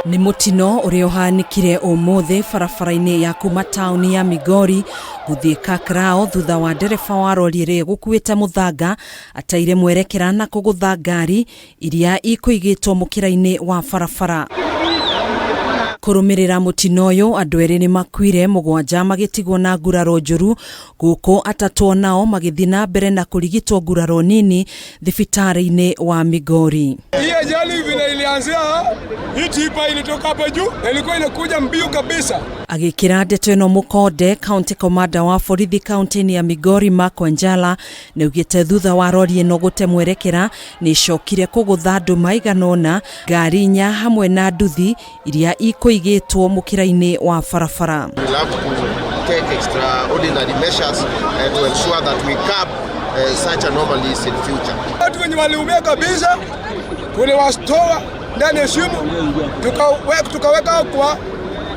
Nĩ mũtino ũrĩa ũhanĩkire ũmũthĩ barabara-inĩ ya kuma taũni ya Migori gũthiĩ Kakrao thutha wa ndereba wa rori ĩrĩa ĩgũkuĩte mũthanga ateire mwerekera na kũgũtha ngari iria ikũigĩtwo mũkĩra-inĩ wa barabara. Kũrũmĩrĩra mũtino ũyũ andũ erĩ nĩ makuire, mũgwanja magĩtigwo na nguraro njũru gũkũ atatũ onao magĩthiĩ na mbere na kũrigitwo nguraro nini thibitarĩ-inĩ wa Migori. Hii ajali vile ilianzia, hii tipa ilitoka hapa juu na ilikuwa inakuja mbio kabisa. Agĩkĩra ndeto ĩno mũkonde, County Commander wa borithi kaunti-inĩ ya Migori Mark Wanjala nĩaugĩte thutha wa rori ĩno gũte mwerekera nĩĩcokire kũgũtha andũ maigana ũna, ngari inya hamwe na nduthi iria ikũigĩtwo mũkĩra-inĩ wa barabara. We'll have to take extraordinary measures to ensure that we curb such anomalies in future. Watu wenye waliumia kabisa tuliwatoa ndani ya shimo tukaweka, tukaweka kwa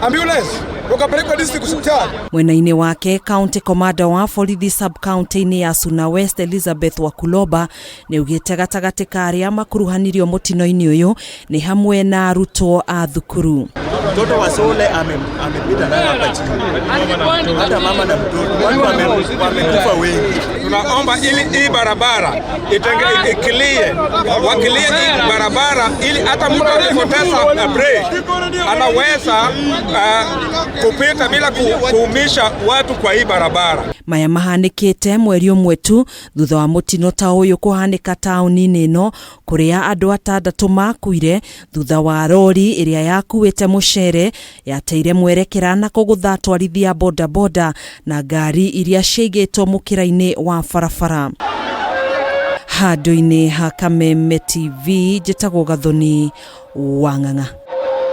ambulance wakapelekwa district hospital. Mwena-inĩ wake County Commander wa borithi sub county-inĩ ya Suna West Elizabeth Wakuloba nĩaugĩte gatagatĩ ka arĩa makuruhanirio mũtino-inĩ ũyũ nĩ hamwe na arutwo a thukuru. Mtoto wa Sole amepita nayo hapa chini, hata mama na mtoto watu wamekufa wengi. Tunaomba ili hii barabara itenge, ikilie wakilie hii barabara ili hata mtu akipoteza brake anaweza kupita bila kuumisha watu kwa hii barabara. Maya mahanĩkĩte mweri ũmwe tu thutha wa mũtino ta ũyũ kũhanĩka taũni-inĩ ĩno kũrĩa andũ atandatũ makuire thutha wa rori ĩrĩa yakuĩte mũcere yateire mwerekera na kũgũtha atwarithia bodaboda na ngari iria ciaigĩtwo mũkĩra-inĩ wa barabara. Handũ-inĩ ha Kameme TV njĩtagwo Gathoni wa Ng'ang'a.